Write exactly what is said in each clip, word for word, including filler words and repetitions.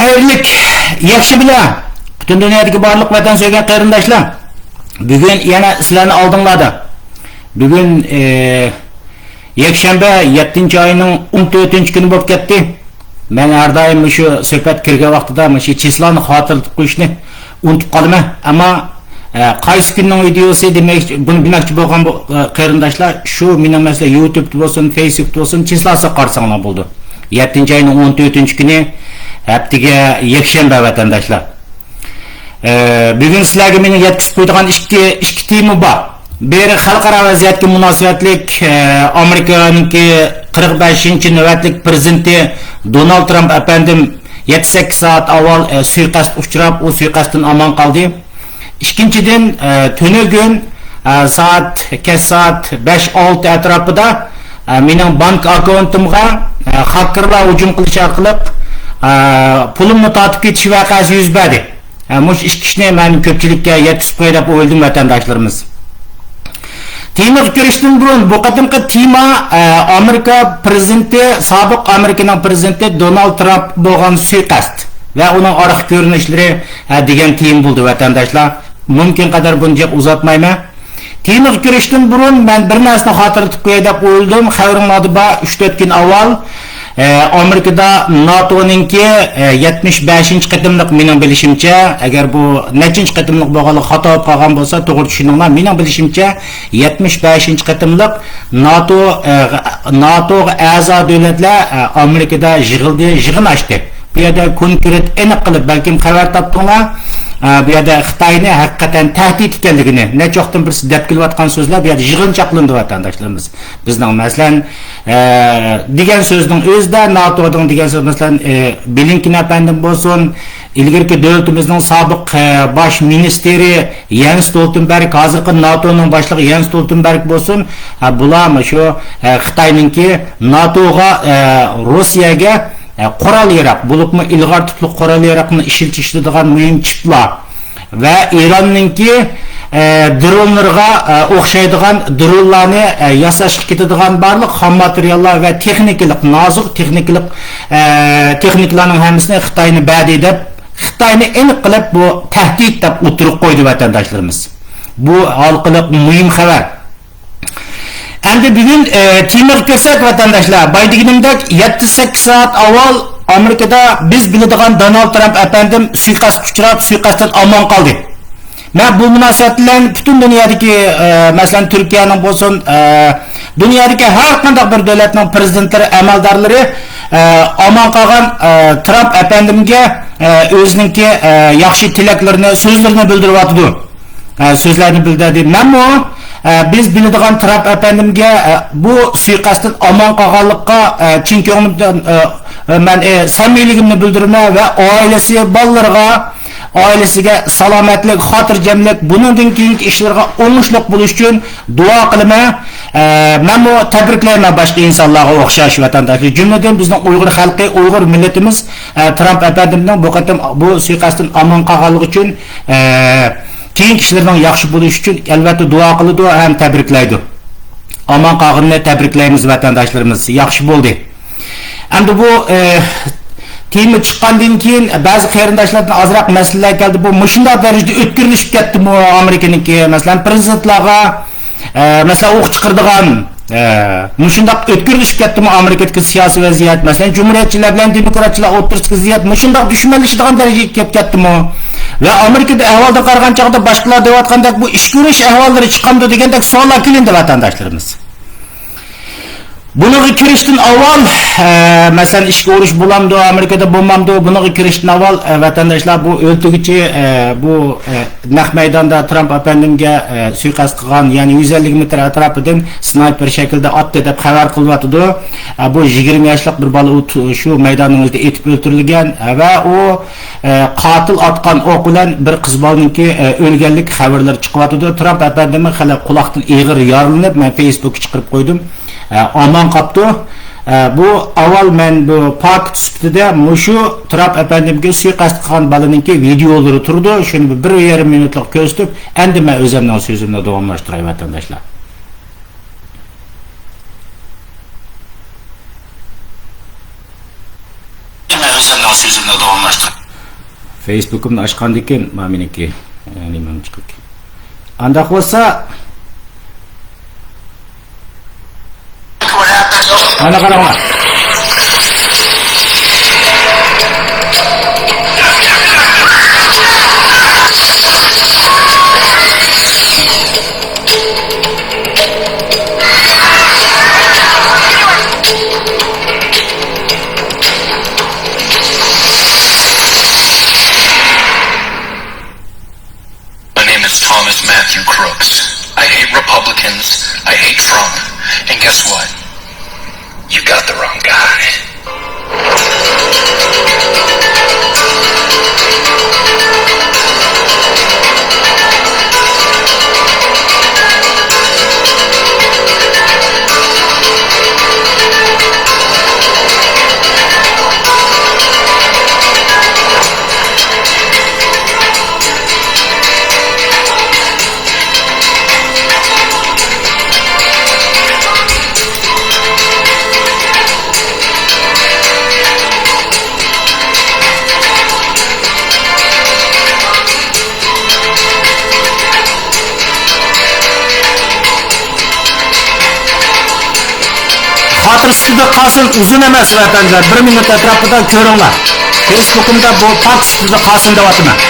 خەيرلىك يەكشەنبىلەر، پۈتۈن دۇنيادىكى بارلىق ۋەتەن سۆيگەن قېرىنداشلار. بۈگۈن يەنە سىلەرنىڭ ئالدىڭلاردا. بۈگۈن، ئى، يەكشەنبە، يەتتىنچى ئاينىڭ ئون تۆتىنچى كۈنى بولۇپ كەتتى. مەن ھەر دائىم مۇشۇ سۆھبەت كىرگەن ۋاقتىدا مۇشۇ چىسلانى خاتىرىلىتىپ قويۇشنى ئۇنتۇپ قالىمەن. ئەمما، ئە، قايسى كۈننىڭ ۋىدېئوسى دېمەك، بۇنى بىلمەكچى بولغان بۇ، ئە، قېرىنداشلار، شۇ مېنىڭ مەسىلەن يۇتۇبتا بولسۇن، فېيسبۇكتا بولسۇن، چىسلاسىغا قارىساڭلار بولىدۇ. يەتتىنچى ئاينىڭ ئون تۆتىنچى كۈنى، ھەپتىگە يەكشەنبە، ۋەتەنداشلار. ئە، بۈگۈن سىلەرگە مېنىڭ يەتكۈزۈپ قويىدىغان ئىككى، ئىككى تېما بار. بىرى خەلقئارا ۋەزىيەتكە مۇناسىۋەتلىك، ئە، ئامېرىكانىڭكى قىرىق بەشىنچى نۆۋەتلىك پىرېزىدېنتى دونالد ترامپ ئەپەندىم يەتتە سەككىز سائەت ئاۋۋال، ئە، سۇيىقەستكە ئۇچراپ، ئۇ سۇيىقەستتىن ئامان قالدى. ئىككىنچىدىن، ئە، تۈنۈگۈن، ئە، سائەت، كەچ سائەت بەش ئالتە ئەتراپىدا، ئە، مېنىڭ بانك ئاككاونتۇمغا، ئە، خاككېرلار ھۇجۇم قىلىش ئارقىلىق، ئە، پۇلۇمنى تارتىپ كېتىش ۋەقەسى يۈز بەردى. ئە، مۇشۇ ئىككى ئىشنى مەن كۆپچىلىككە يەتكۈزۈپ قوياي دەپ ئويلىدىم، ۋەتەنداشلىرىمىز. تېمىغا كىرىشتىن بۇرۇن، بۇ قېتىمقى تېما، ئە، ئامېرىكا پىرېزىدېنتى، سابىق ئامېرىكىنىڭ پىرېزىدېنتى دونالد ترامپ بولغان سۇيىقەست ۋە ئۇنىڭ ئارقا كۆرۈنۈشلىرى، ئە، دېگەن تېما بولدى، ۋەتەنداشلار. مۇمكىن قەدەر بۇنى جىق ئۇزارتمايمەن. تېمىغا كىرىشتىن بۇرۇن مەن بىر نەرسىنى خاتىرىلىتىپ قوياي دەپ ئويلىدىم. خەۋىرىڭلاردا بار، ئۈچ تۆت كۈن ئاۋۋال، ئە، ئامېرىكىدا ناتونىڭكى، ئە، يەتمىش بەشىنچى قېتىملىق، مېنىڭ بىلىشىمچە، ئەگەر بۇ نەچچىنچى قېتىملىق بولغانلىقى خاتا بولۇپ قالغان بولسا، توغرا چۈشىنىڭلار. مېنىڭ بىلىشىمچە، يەتمىش بەشىنچى قېتىملىق ناتو، ئە، ناتوغا ئەزا دۆلەتلەر، ئە، ئامېرىكىدا يىغىلدى، يىغىن ئاچتى. بۇ يەردە كونكرېت ئېنىق قىلىپ بەلكىم خەۋەر تاپتىڭلار. ئە، بۇ يەردە خىتاينى ھەقىقەتەن تەھدىت ئىكەنلىكىنى، نەچچە ۋاقىتتىن بىرسى دەپ كېلىۋاتقان سۆزلەر بۇ يەردە يىغىنچاقلىنىدۇ، ۋەتەنداشلىرىمىز. بىزنىڭ، مەسىلەن، ئە، دېگەن سۆزنىڭ ئۆزىدە، ناتودىن دېگەن سۆز، مەسىلەن، ئە، بلىنكېن ئەپەندىم بولسۇن، ئىلگىرىكى دۆلىتىمىزنىڭ سابىق، ئە، باش مىنىستىرى يەنس ستولتېنبېرگ، ھازىرقى ناتونىڭ باشلىقى يەنس ستولتېنبېرگ بولسۇن، ئە، بۇلار مۇشۇ، ئە، خىتاينىڭكى ناتوغا، ئە، روسىيەگە ئە، قورال ياراق، بولۇپمۇ ئىلغار تىپلىق قورال ياراقنى ئىشلىتىشىدىغان مۇھىم چىپلار ۋە ئىراننىڭكى، ئە، درونلىرىغا، ئە، ئوخشايدىغان درونلارنى، ئە، ياساشقا كېتىدىغان بارلىق خام ماتېرىياللار ۋە تېخنىكىلىق، نازۇك تېخنىكىلىق، ئە، تېخنىكىلارنىڭ ھەممىسىنى خىتاينى بەردى دەپ، خىتاينى ئېنىق قىلىپ بۇ تەھدىت دەپ ئوتتۇرىغا قويدى، ۋەتەنداشلىرىمىز. بۇ ھالقىلىق مۇھىم خەۋەر. ئەمدى بۈگۈن، ئە، تېمىغا كىرسەك، ۋەتەنداشلار، بايا دېگىنىمدەك، يەتتە سەككىز سائەت ئاۋۋال ئامېرىكىدا بىز بىلىدىغان دونالد ترامپ ئەپەندىم سۇيىقەستكە ئۇچراپ، سۇيىقەستتىن ئامان قالدى. مەن بۇ مۇناسىۋەت بىلەن پۈتۈن دۇنيادىكى، ئە، مەسىلەن، تۈركىيەنىڭ بولسۇن، ئە، دۇنيادىكى ھەر قانداق بىر دۆلەتنىڭ پىرېزىدېنتلىرى، ئەمەلدارلىرى، ئە، ئامان قالغان، ئە، ترامپ ئەپەندىمگە، ئە، ئۆزىنىڭكى، ئە، ياخشى تىلەكلىرىنى، سۆزلىرىنى بىلدۈرۈۋاتىدۇ. ئە، سۆزلەرنى بىلدۈردى. مەنمۇ، ئە، بىز بىلىدىغان ترامپ ئەپەندىمگە، ئە، بۇ سۇيىقەستتىن ئامان قالغانلىققا، ئە، چىن كۆڭلۈمدىن، ئە، ئە، مەن، ئە، سەمىمىيلىكىمنى بىلدۈرىمەن ۋە ئائىلىسى، بالىلىرىغا، ئائىلىسىگە سالامەتلىك، خاتىرجەملىك، بۇنىڭدىن كېيىنكى ئىشلىرىغا ئوڭۇشلۇق بولۇش ئۈچۈن دۇئا قىلىمەن. ئە، مەنمۇ تەبرىكلەيمەن باشقا ئىنسانلارغا ئوخشاش، ۋەتەنداشلار. جۈملىدىن بىزنىڭ ئۇيغۇر خەلقى، ئۇيغۇر مىللىتىمىز، ئە، ترامپ ئەپەندىمنىڭ بۇ قېتىم بۇ سۇيىقەستتىن ئامان قالغانلىقى ئۈچۈن، ئە، كېيىنكى ئىشلىرىنىڭ ياخشى بولۇشى ئۈچۈن، ئەلۋەتتە، دۇئا قىلىدۇ ھەم تەبرىكلەيدۇ. ئامان قالغىنىنى تەبرىكلەيمىز، ۋەتەنداشلىرىمىز. ياخشى بولدى. ئەمدى بۇ، ئە، تېما چىققاندىن كېيىن بەزى قېرىنداشلاردىن ئازراق مەسىلىلەر كەلدى. بۇ مۇشۇنداق دەرىجىدە ئۆتكۈرلىشىپ كەتتىمۇ ئامېرىكىنىڭكى، مەسىلەن، پىرېزىدېنتلارغا، ئە، مەسىلەن، ئوق چىقىرىدىغان، ئە، مۇشۇنداق ئۆتكۈرلىشىپ كەتتىمۇ ئامېرىكىدىكى سىياسىي ۋەزىيەت؟ مەسىلەن، جۇمھۇرىيەتچىلەر بىلەن دېموكراتچىلار ئوتتۇرىسىدىكى ۋەزىيەت مۇشۇنداق دۈشمەنلىشىدىغان دەرىجىگە كېلىپ كەتتىمۇ؟ ۋە ئامېرىكىدا ئەھۋالدىن قارىغان چاغدا باشقىلار دەۋاتقاندەك بۇ ئىچكى ئۇرۇش ئەھۋاللىرى چىقامدۇ دېگەندەك سوئاللار كېلىندى، ۋەتەنداشلىرىمىز. بۇنىڭغا كىرىشتىن ئاۋۋال، ئە، مەسىلەن، ئىچكى ئۇرۇش بولامدۇ، ئامېرىكىدا بولمامدۇ، بۇنىڭغا كىرىشتىن ئاۋۋال، ئە، ۋەتەنداشلار، بۇ ئۆلتۈرگۈچى، ئە، بۇ، ئە، نەق مەيداندا ترامپ ئەپەندىمگە، ئە، سۇيىقەست قىلغان، يەنى يۈز ئەللىك مېتىر ئەتراپىدىن سنايپېر شەكلىدە ئاتتى دەپ خەۋەر قىلىۋاتىدۇ. ئە، بۇ يىگىرمە ياشلىق بىر بالا، ئۇ تو-، شۇ مەيداننىڭ ئۆزىدە ئېتىپ ئۆلتۈرۈلگەن، ئە، ۋە ئۇ، ئە، قاتىل ئاتقان ئوق بىلەن بىر قىز بالىنىڭكى، ئە، ئۆلگەنلىك خەۋەرلىرى چىقىۋاتىدۇ. ترامپ ئەپەندىمۇ خېلى قۇلاقتىن ئېغىر يارىلىنىپ، مەن فېيسبۇكقا چىقىرىپ قويدۇم. ئە، ئامان قاپتۇ. ئە، بۇ ئاۋۋال مەن بۇ پاكىت سۈپىتىدە مۇشۇ ترامپ ئەپەندىمگە سۇيىقەست قىلغان بالىنىڭكى ۋىدېئولىرى تۇرىدۇ. شۇنى بىر، بىر يېرىم مىنۇتلۇق كۆرسىتىپ، ئەمدى مەن ئۆزۈمنىڭ سۆزۈمنى داۋاملاشتۇراي، ۋەتەنداشلار. مەن ئۆزۈمنىڭ سۆزۈمنى داۋاملاشتۇراي. فېيسبۇكۇمنى ئاچقاندىن كېيىن، مانا مېنىڭكى، يەنى مېنىڭ چىقىپ كېتىپ. ئانداق بولسا، مانا قاراڭلار. My name is Thomas Matthew Crooks. I hate Republicans. I hate Trump. And guess what? You got the wrong guy. خاتىرە سىزدە قالسۇن، ئۇزۇن ئەمەس، ۋەتەندىلەر. بىر مىنۇت ئەتراپىدا كۆرۈڭلار. فېيسبۇكۇمدا بۇ پاك سۈپىتىدە قالسۇن دەۋاتىمەن.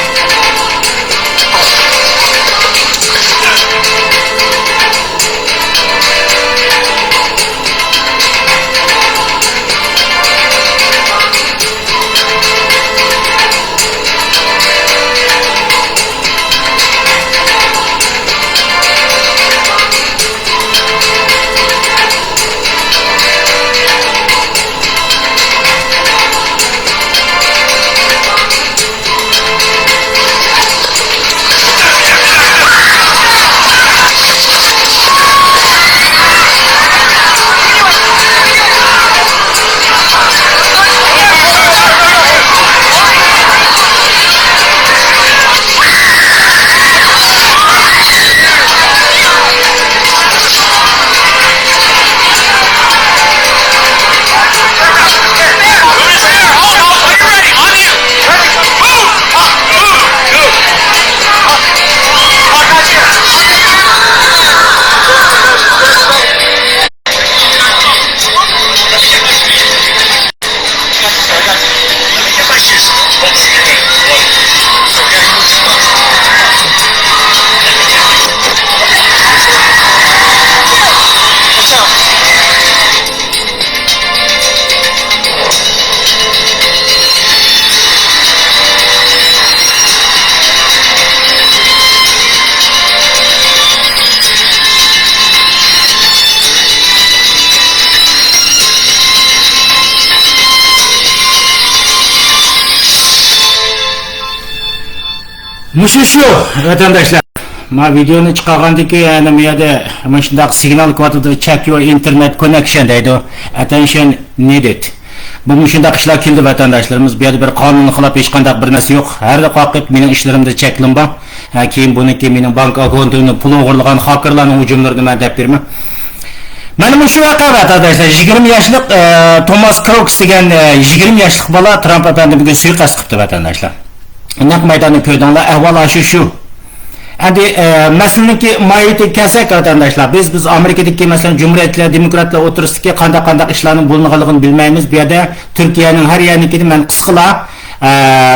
مۇشۇ شۇ، ۋەتەنداشلار. ما ۋىدېئونى چىقارغاندىن كېيىن، يەنە بۇ يەردە مۇشۇنداق سىگنال كېلىۋاتىدۇ، check your internet connection دەيدۇ. Attention needed. بۇ مۇشۇنداق ئىشلار كېلىدۇ، ۋەتەنداشلىرىمىز. بۇ يەردە بىر قانۇنغا خىلاپ ھېچقانداق بىر نەرسە يوق. ھەر قاقىت مېنىڭ ئىشلىرىمدا چەكلىمە بار. ھە، كېيىن بۇنىڭكى مېنىڭ بانكا ئاككونتۇمنى پۇل ئوغرىلىغان خاكېرلارنىڭ ھۇجۇملىرىنى مەن دەپ بېرىمەن. مانا مۇشۇ ۋەقە، ۋەتەنداشلار، يىگىرمە ياشلىق، ئە، توماس كروكس دېگەن، ئە، يىگىرمە ياشلىق بالا ترامپ ئەپەندىمگە سۇيىقەست قىپتۇ، ۋەتەنداشلار. نەق مەيداننى كۆردۈڭلار، ئەھۋال ئاشۇ شۇ. ئەمدى، ئە، مەسىلىنىڭكى ماھىيىتىگە كەلسەك، ۋەتەنداشلار، بىز، بىز ئامېرىكىدىكى، مەسىلەن، جۇمھۇرىيەتچىلەر، دېموكراتلار ئوتتۇرىسىدىكى قانداق، قانداق ئىشلارنىڭ بولۇنغانلىقىنى بىلمەيمىز. بۇ يەردە تۈركىيەنىڭ ھەر يەرنىڭكىدىن مەن قىسقىلا، ئە،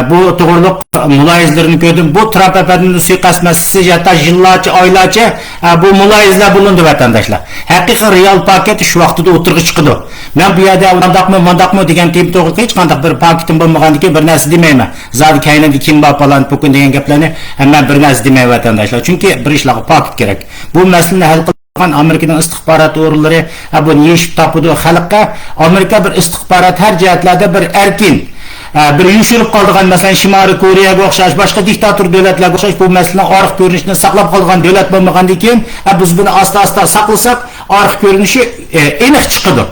بۇ توغرۇلۇق مۇلاھىزىلىرىنى كۆردۈم. بۇ ترامپ ئەپەندىمنىڭ سۇيىقەست مەسىلىسى ھەتتا يىللارچە، ئايلارچە، ئە، بۇ مۇلاھىزىلەر بولۇندى، ۋەتەنداشلار. ھەقىقىي رېئال پاكىت شۇ ۋاقتىدا ئوتتۇرىغا چىقىدۇ. مەن بۇ يەردە ئۇنداقمۇ، مۇنداقمۇ دېگەن تېما توغرىلىق ھېچقانداق بىر پاكىتىم بولمىغاندىكىن بىر نەرسە دېمەيمەن. زادى كەينىدە كىم بار، پالان، پۇكۇن دېگەن گەپلەرنى، ئە، مەن بىر نەرسە دېمەيمەن، ۋەتەنداشلار. چۈنكى بىر ئىشلارغا پاكىت كېرەك. بۇ مەسىلىنى ھەل قىل ئامېرىكىنىڭ ئىستىخبارات ئورۇنلىرى، ھە، بۇنى يېشىپ تاپىدۇ خەلققە. ئامېرىكا بىر ئىستىخبارات ھەر جەھەتلەردە بىر ئەركىن، ھە، بىر يوشۇرۇپ قالىدىغان، مەسىلەن، شىمالىي كورېيەگە ئوخشاش، باشقا دىكتاتور دۆلەتلەرگە ئوخشاش بۇ مەسىلىنىڭ ئارقا كۆرۈنۈشىنى ساقلاپ قالغان دۆلەت بولمىغاندىن كېيىن، ھە، بىز بۇنى ئاستا-ئاستا ساقلىساق، ئارقا كۆرۈنۈشى، ئە، ئېنىق چىقىدۇ.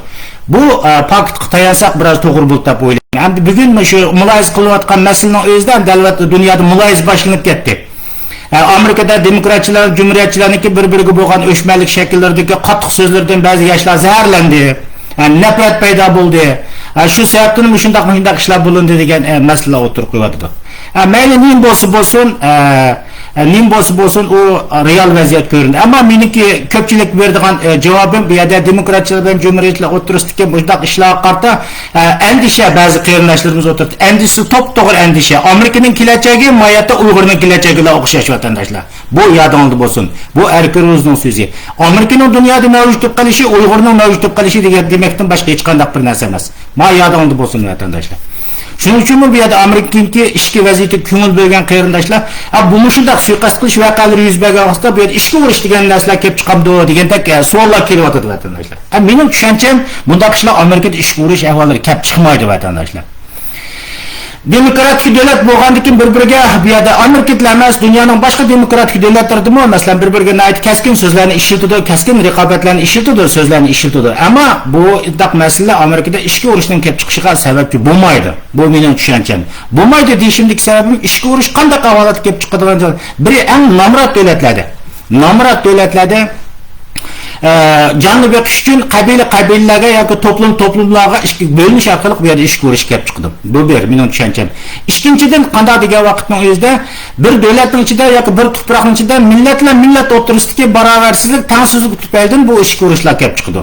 بۇ، ئە، پاكىتقا تايانساق بىراز توغرا بولىدۇ دەپ ئويلايمەن. ئەمدى بۈگۈن مۇشۇ مۇلاھىزە قىلىنىۋاتقان مەسىلىنىڭ ئۆزىدە، ھەم ئەلۋەتتە دۇنيادا مۇلاھىزە باشلىنىپ كەتتى. ئە، ئامېرىكىدا دېموكراتچىلار، جۇمھۇرىيەتچىلەرنىڭكى بىر-بىرىگە بولغان ئۆچمەنلىك شەكىللىرىدىكى قاتتىق سۆزلىرىدىن بەزى ياشلار زەھەرلەندى. ئە، نەپرەت پەيدا بولدى. ھە، شۇ سەۋەبتىن مۇشۇنداق، مۇشۇنداق ئىشلار بولۇندى دېگەن، ئە، مەسىلىلەر ئوتتۇرىغا قويۇۋاتىدۇ. ھە، مەيلى نېمە بولسا بولسۇن، ئە، ئە، نېمە بولسا بولسۇن، ئۇ رېئال ۋەزىيەت كۆرۈندى. ئەمما مېنىڭكى كۆپچىلىك بېرىدىغان، ئە، جاۋابىم بۇ يەردە دېموكراتچىلار بىلەن جۇمھۇرىيەتچىلەر ئوتتۇرىسىدىكى مۇشۇنداق ئىشلارغا قارىتا، ئە، ئەندىشە بەزى قېرىنداشلىرىمىز ئوتتۇرىدا. ئەندىشىسى توپتوغرا ئەندىشە. ئامېرىكىنىڭ كېلەچەكى ما يەردە ئۇيغۇرنىڭ كېلەچەكىگە ئوخشاش، ۋەتەنداشلار. بۇ يادىڭلاردا بولسۇن. بۇ ئەركىن روزنىڭ سۆزى. ئامېرىكىنىڭ دۇنيادا مەۋجۇت بولۇپ قېلىشى ئۇيغۇرنىڭ مەۋجۇت بولۇپ قېلىشى دېگەن، دېمەكتىن باشقا ھېچقانداق بىر نەرسە ئەمەس. ما يادىڭلاردا بولسۇن، ۋەتەنداشلار. شۇنىڭ ئۈچۈنمۇ بۇ يەردە ئامېرىكىنىڭكى ئىچكى ۋەزىيىتىگە كۆڭۈل بۆلگەن قېرىنداشلار، ھە، بۇ مۇشۇنداق سۇيىقەست قىلىش ۋەقەلىرى يۈز بەرگەن ۋاقىتتا بۇ يەردە ئىچكى ئۇرۇش دېگەن نەرسىلەر كېلىپ چىقامدۇ دېگەندەك، ئە، سوئاللار كېلىۋاتىدۇ، ۋەتەنداشلار. ھە، مېنىڭ چۈشەنچەم، بۇنداق ئىشلار ئامېرىكىدا ئىچكى ئۇرۇش ئەھۋاللىرى كەپ چىقمايدۇ، ۋەتەنداشلار. دېموكراتىك دۆلەت بولغاندىكىن بىر-بىرىگە، بۇ يەردە ئامېرىكىدىلا ئەمەس، دۇنيانىڭ باشقا دېموكراتىك دۆلەتلىرىدىمۇ، مەسىلەن، بىر-بىرىگە ناھايىتى كەسكىن سۆزلەرنى ئىشلىتىدۇ، كەسكىن رىقابەتلەرنى ئىشلىتىدۇ، سۆزلەرنى ئىشلىتىدۇ. ئەمما بۇ داق مەسىلىلەر ئامېرىكىدا ئىچكى ئۇرۇشنىڭ كېلىپ چىقىشىغا سەۋەبچى بولمايدۇ. بۇ مېنىڭ چۈشەنچەم. بولمايدۇ دېيىشىمدىكى سەۋەبىم، ئىچكى ئۇرۇش قانداق ئەھۋالاتتا كېلىپ چىقىدىغان، بىرى ئەڭ نامرات دۆلەتلەردە. نامرات دۆلەتلەردە، ئە، جاننى بېقىش ئۈچۈن قەبىلە قەبىلىلەرگە ياكى توپلۇم توپلۇملارغا ئىككى بۆلۈنۈش ئارقىلىق بۇ يەردە ئىچكى ئۇرۇش كېلىپ چىقىدۇ. بۇ بىر، مېنىڭ چۈشەنچەم. ئىككىنچىدىن، قانداق دېگەن ۋاقىتنىڭ ئۆزىدە بىر دۆلەتنىڭ ئىچىدە ياكى بىر تۇپراقنىڭ ئىچىدە مىللەت بىلەن مىللەت ئوتتۇرىسىدىكى باراۋەرسىزلىك، تەڭسىزلىك تۈپەيلىدىن بۇ ئىچكى ئۇرۇشلار كېلىپ چىقىدۇ.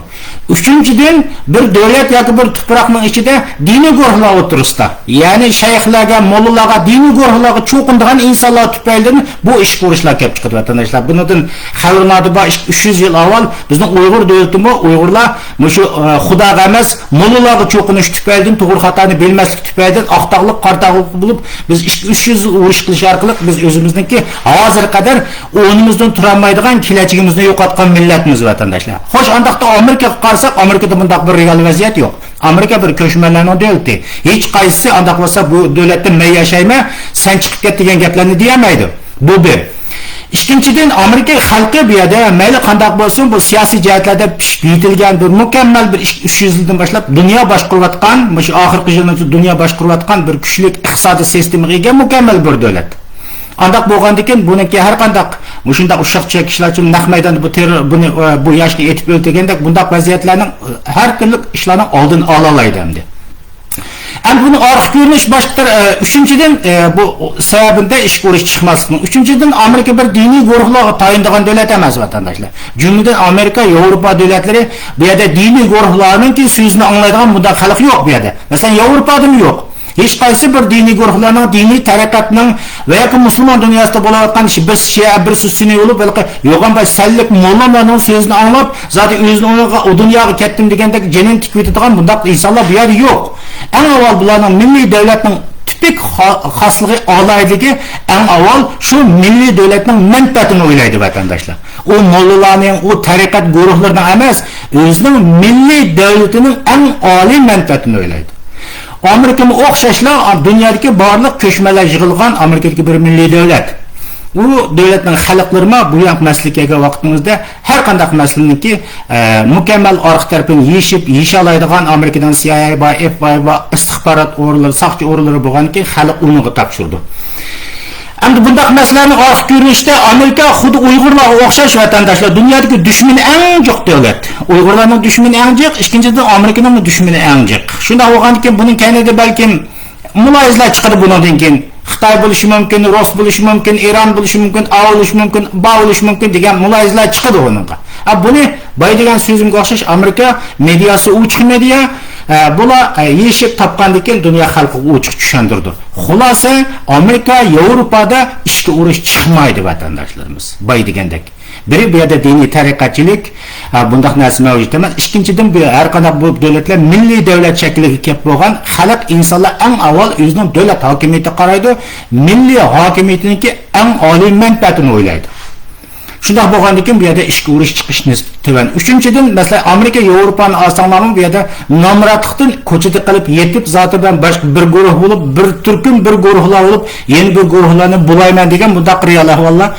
ئۈچىنچىدىن، بىر دۆلەت ياكى بىر تۇپراقنىڭ ئىچىدە دىنىي گۇرۇھلار ئوتتۇرىسىدا، يەنى شەيخلەرگە، موللىلارغا، دىنىي گۇرۇھلارغا چوقۇنىدىغان ئىنسانلار تۈپەيلىدىن بۇ ئىچكى ئۇرۇشلار كېلىپ چىقىدۇ، ۋەتەنداشلار. بۇنىڭدىن خەۋىرىڭلاردا بار، ئىككى، ئۈچ يۈز يىل ئاۋۋال بىزنىڭ ئۇيغۇر دۆلىتىمۇ، ئۇيغۇرلار مۇشۇ، ئە، خۇداغا ئەمەس، موللىلارغا چوقۇنۇش تۈپەيلىدىن، توغرا خاتانى بىلمەسلىك تۈپەيلىدىن ئاق تاغلىق، قارا تاغلىق بولۇپ، بىز ئىككى، ئۈچ يۈز يىل ئۇرۇش قىلىش ئارقىلىق بىز ئۆزىمىزنىڭكى ھازىرغا قەدەر ئورنىمىزدىن تۇرالمايدىغان كېلەچىكىمىزنى يوقاتقان مىللەتمىز، ۋەتەنداشلار. خوش، ئانداقتا ئامېرىكىغا قارىساق، ئامېرىكىدا بۇنداق بىر رېئال ۋەزىيەت يوق. ئامېرىكا بىر كۆچمەنلەرنىڭ دۆلىتى. ھېچقايسىسى ئانداق بولسا، بۇ دۆلەتتە مەن ياشايمەن، سەن چىقىپ كەت دېگەن گەپلەرنى دېيەلمەيدۇ. بۇ بىر. ئىككىنچىدىن، ئامېرىكا خەلقى بۇ يەردە مەيلى قانداق بولسۇن، بۇ سىياسىي جەھەتلەردە پىشىپ يېتىلگەن بىر مۇكەممەل بىر ئىككى، ئۈچ يۈز يىلدىن باشلاپ دۇنيا باشقۇرۇۋاتقان، مۇشۇ ئاخىرقى يىللاردا دۇنيا باشقۇرۇۋاتقان بىر كۈچلۈك ئىقتىسادىي سىستېمىغا ئىگە مۇكەممەل بىر دۆلەت. ئانداق بولغاندىكىن، بۇنىڭكى ھەر قانداق مۇشۇنداق ئۇششاق چۈشەك ئىشلار ئۈچۈن نەق مەيداندا بۇ تېررور، بۇنى، بۇ ياشنى ئېتىپ ئۆلتۈرگەندەك بۇنداق ۋەزىيەتلەرنىڭ، ھەر تۈرلۈك ئىشلارنىڭ ئالدىنى ئالالايدۇ ئەمدى. ئەمدى بۇنىڭ ئارقا كۆرۈنۈش باشقىدۇر. ئە، ئۈچىنچىدىن، ئە، بۇ سەۋەبىدە ئىچكى ئۇرۇش چىقماسلىقنىڭ. ئۈچىنچىدىن، ئامېرىكا بىر دىنىي گۇرۇھلارغا تايىنىدىغان دۆلەت ئەمەس، ۋەتەنداشلار. جۈملىدىن ئامېرىكا، ياۋروپا دۆلەتلىرى، بۇ يەردە دىنىي گۇرۇھلارنىڭكى سۆزىنى ئاڭلايدىغان بۇنداق خەلق يوق بۇ يەردە. مەسىلەن، ياۋروپادىمۇ يوق. ھېچقايسى بىر دىنىي گۇرۇھلارنىڭ، دىنىي تەرىقەتنىڭ ۋە ياكى مۇسۇلمان دۇنياسىدا بولۇۋاتقان شى-، بىرسى شىئە، بىرسى سۈننىي بولۇپ، ھېلىقى يوغان باش سەنلىك موللاملارنىڭ سۆزىنى ئاڭلاپ، زادى ئۆزىنى ئۇنىڭغا ئۇ دۇنياغا كەتتىم دېگەندەك جېنىنى تىكىۋېتىدىغان بۇنداق ئىنسانلار بۇ يەردە يوق. ئەڭ ئاۋۋال بۇلارنىڭ مىللىي دۆلەتنىڭ تىپىك خا-، خاسلىقى، ئالاھىدىلىكى، ئەڭ ئاۋۋال شۇ مىللىي دۆلەتنىڭ مەنپەئەتىنى ئويلايدۇ، ۋەتەنداشلار. ئۇ موللىلارنىڭ، ئۇ تەرىقەت گۇرۇھلىرىنىڭ ئەمەس، ئۆزىنىڭ مىللىي دۆلىتىنىڭ ئەڭ ئالىي مەنپەئەتىنى ئويلايدۇ. ئامېرىكىمۇ ئوخشاشلا دۇنيادىكى بارلىق كۆچمەنلەر يىغىلغان ئامېرىكىدىكى بىر مىللىي دۆلەت. ئۇ دۆلەتنىڭ خەلقلىرىمۇ بۇ ياق مەسىلىگە كەلگەن ۋاقتىمىزدا ھەر قانداق مەسىلىنىڭكى، ئە، مۇكەممەل ئارقا تەرىپىنى يېشىپ، يېشالايدىغان ئامېرىكىنىڭ سى ئاي ئاي بار، ئېف بى ئاي بار، ئىستىخبارات ئورۇنلىرى، ساقچى ئورۇنلىرى بولغاندىكىن خەلق ئۇنىڭغا تاپشۇرىدۇ. ئەمدى بۇنداق مەسىلىلەرنىڭ ئارقا كۆرۈنۈشىدە ئامېرىكا خۇددى ئۇيغۇرلارغا ئوخشاش، ۋەتەنداشلار، دۇنيادىكى دۈشمىنى ئەڭ جىق دۆلەت. ئۇيغۇرلارنىڭ دۈشمىنى ئەڭ جىق، ئىككىنچىدىن، ئامېرىكىنىڭ دۈشمىنى ئەڭ جىق. شۇنداق بولغاندىكىن، بۇنىڭ كەينىدە بەلكىم مۇلاھىزىلەر چىقىدۇ بۇنىڭدىن كېيىن. خىتاي بولۇشى مۇمكىن، رۇس بولۇشى مۇمكىن، ئىران بولۇشى مۇمكىن، ئا بولۇشى مۇمكىن، با بولۇشى مۇمكىن دېگەن مۇلاھىزىلەر چىقىدۇ بۇنىڭغا. ھە، بۇنى بايا دېگەن سۆزۈمگە ئوخشاش ئامېرىكا مېدىياسى ئوچۇق مېدىيا، ھە، بۇلار، ھە، يېشىپ تاپقاندىن كېيىن دۇنيا خەلقىگە ئوچۇق چۈشەندۈرىدۇ. خۇلاسە، ئامېرىكا، ياۋروپادا ئىچكى ئۇرۇش چىقمايدۇ، ۋەتەنداشلىرىمىز. بايا دېگەندەك. بىرى بۇ يەردە دىنىي تەرىقەتچىلىك، ھە، بۇنداق نەرسە مەۋجۇت ئەمەس. ئىككىنچىدىن، بۇ ھەر قانداق بۇ دۆلەتلەر مىللىي دۆلەت شەكلىگە كەپ بولغان خەلق، ئىنسانلار ئەڭ ئاۋۋال ئۆزىنىڭ دۆلەت ھاكىمىيىتىگە قارايدۇ. مىللىي ھاكىمىيىتىنىڭكى ئەڭ ئالىي مەنپەئەتىنى ئويلايدۇ. شۇنداق بولغاندىكىن، بۇ يەردە ئىچكى ئۇرۇش چىقىش نىسبىتى تۆۋەن. ئۈچىنچىدىن، مەسىلەن، ئامېرىكا، ياۋروپانى ئالساڭلارمۇ، بۇ يەردە نامراتلىقتىن كوچىدا قېلىپ يېتىپ، زاتى بىلەن باشقا بىر گۇرۇھ بولۇپ، بىر تۈركۈم بىر گۇرۇھلار بولۇپ، يەنە بىر گۇرۇھلارنى بۇلايمەن دېگەن بۇنداق رېئال ئەھۋاللار،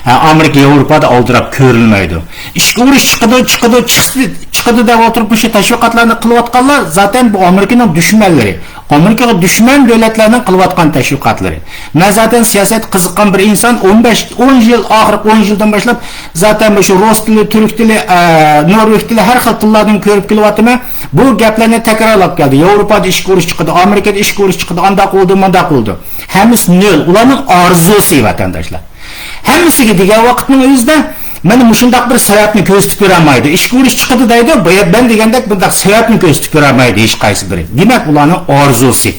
ھە، ئامېرىكا، ياۋروپادا ئالدىراپ كۆرۈلمەيدۇ. ئىچكى ئۇرۇش چىقىدۇ، چىقىدۇ، چىقسا، چىقىدۇ دەپ ئولتۇرۇپ، مۇشۇ تەشۋىقاتلارنى قىلىۋاتقانلار زاتەن بۇ ئامېرىكىنىڭ دۈشمەنلىرى. ئامېرىكىغا دۈشمەن دۆلەتلەرنىڭ قىلىۋاتقان تەشۋىقاتلىرى. مەن زاتەن سىياسەتكە قىزىققان بىر ئىنسان، ئون بەش، ئون يىل، ئاخىرقى ئون يىلدىن باشلاپ زاتەن مۇشۇ رۇس تىلى، تۈرك تىلى، ئە، نورۋېگ تىلى، ھەر خىل تىللاردىن كۆرۈپ كېلىۋاتىمەن. بۇ گەپلەرنى تەكرارلاپ كەلدى. ياۋروپادا ئىچكى ئۇرۇش چىقىدۇ، ئامېرىكىدا ئىچكى ئۇرۇش چىقىدۇ، ئانداق بولدى، مۇنداق بولدى. ھەممىسى نۆل. ئۇلارنىڭ ئارزۇسى، ۋەتەنداشلار. ھەممىسىگە دېگەن ۋاقىتنىڭ ئۆزىدە مانا مۇشۇنداق بىر سەۋەبنى كۆرسىتىپ بېرەلمەيدۇ. ئىچكى ئۇرۇش چىقىدۇ دەيدۇ، بۇ يەردە مەن دېگەندەك بۇنداق سەۋەبنى كۆرسىتىپ بېرەلمەيدۇ ھېچقايسى بىرى. دېمەك، ئۇلارنىڭ ئارزۇسى.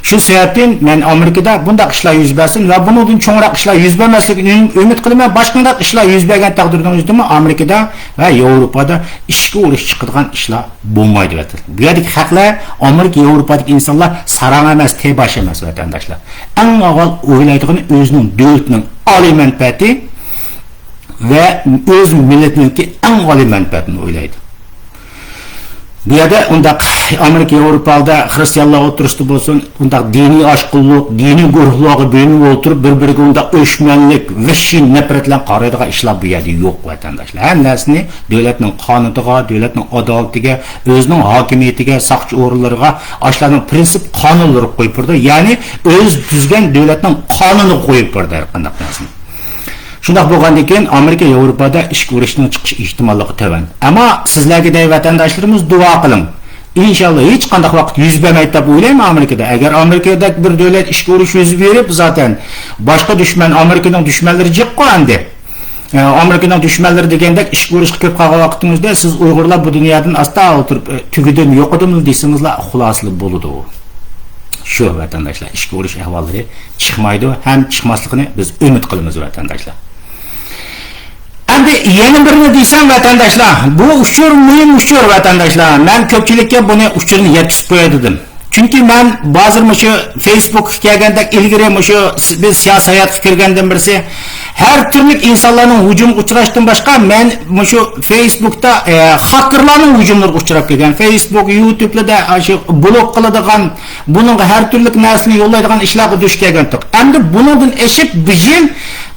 شۇ سەۋەبتىن مەن ئامېرىكىدا بۇنداق ئىشلار يۈز بەرسۇن ۋە بۇنىڭدىن چوڭراق ئىشلار يۈز بەرمەسلىكىنى ئۈم-، ئۈمىد قىلىمەن. باشقا قانداق ئىشلار يۈز بەرگەن تەقدىردىن ئۆزىدىمۇ ئامېرىكىدا ۋە ياۋروپادا ئىچكى ئۇرۇش چىقىدىغان ئىشلار بولمايدۇ، ۋەتەن. بۇ يەردىكى خەقلەر، ئامېرىكا، ياۋروپادىكى ئىنسانلار ساراڭ ئەمەس، تېباش ئەمەس، ۋەتەنداشلار. ئەڭ ئاۋۋال ئويلايدىغىنى ئۆزىنىڭ دۆلىتىنىڭ ئالىي مەنپەئەتى ۋە ئۆز مىللىتىنىڭكى ئەڭ ئالىي مەنپەئەتىنى ئويلايدۇ. بۇ يەردە ئۇنداق ئامېرىكا، ياۋروپادا خىرىستىيانلار ئوتتۇرىسىدا بولسۇن، ئۇنداق دىنىي ئاشقۇنلۇق، دىنىي گۇرۇھلارغا بۆلۈنۈپ ئولتۇرۇپ، بىر-بىرىگە ئۇنداق ئۆچمەنلىك، ۋەھشىي نەپرەت بىلەن قارايدىغان ئىشلار بۇ يەردە يوق، ۋەتەنداشلار. ھەممە نەرسىنى دۆلەتنىڭ قانۇنىغا، دۆلەتنىڭ ئادالىتىگە، ئۆزىنىڭ ھاكىمىيىتىگە، ساقچى ئورۇنلىرىغا، ئاشۇلارنىڭ پرىنسىپ قانۇنلىرىغا قويۇپ بېرىدۇ. يەنى ئۆزى تۈزگەن دۆلەتنىڭ قانۇنىغا قويۇپ بېرىدۇ ھەر قانداق نەرسىنى. شۇنداق بولغاندىن كېيىن ئامېرىكا، ياۋروپادا ئىچكى ئۇرۇشنىڭ چىقىش ئېھتىماللىقى تۆۋەن. ئەمما سىزلەرگە دەي، ۋەتەنداشلىرىمىز، دۇئا قىلىڭ. ئىنشاللا ھېچقانداق ۋاقىت يۈز بەرمەيدۇ دەپ ئويلايمەن ئامېرىكىدا. ئەگەر ئامېرىكىدەك بىر دۆلەت ئىچكى ئۇرۇش يۈز بېرىپ، زاتەن باشقا دۈشمەن، ئامېرىكىنىڭ دۈشمەنلىرى جىققۇ ئەمدى. ئە، ئامېرىكىنىڭ دۈشمەنلىرى دېگەندەك ئىچكى ئۇرۇشقا كىرىپ قالغان ۋاقتىڭىزدا سىز ئۇيغۇرلار بۇ دۇنيادىن ئاستا ئولتۇرۇپ، ئە، تۈگىدىمۇ، يوقىدىمۇ دېسىڭىزلا خۇلاسىلىك بولىدۇ. شۇ، ۋەتەنداشلار، ئىچكى ئۇرۇش ئەھۋاللىرى چىقمايدۇ ھەم چىقماسلىقىنى بىز ئۈمىد قىلىمىز، ۋەتەنداشلار. ئەمدى يەنە بىرنى دېسەم، ۋەتەنداشلار، بۇ ئۇچۇر مۇھىم ئۇچۇر، ۋەتەنداشلار. مەن كۆپچىلىككە بۇنى ئۇچۇرنى يەتكۈزۈپ قوياي دېدىم. چۈنكى مەن ھازىر مۇشۇ فېيسبۇكقا كەلگەندەك ئىلگىرى مۇشۇ س-، بىز سىياسىي ھاياتقا كىرگەندىن بىرسى ھەر تۈرلۈك ئىنسانلارنىڭ ھۇجۇمىغا ئۇچراشتىن باشقا مەن مۇشۇ فېيسبۇكتا، ئە، خاكېرلارنىڭ ھۇجۇملىرىغا ئۇچراپ كەلگەن. فېيسبۇك، يۇتۇبلاردا، ئە، شۇ بلوك قىلىدىغان، بۇنىڭغا ھەر تۈرلۈك نەرسىنى يوللايدىغان ئىشلارغا دۇچ كەلگەنتۇق. ئەمدى بۇنىڭدىن ئېشىپ بۇ يىل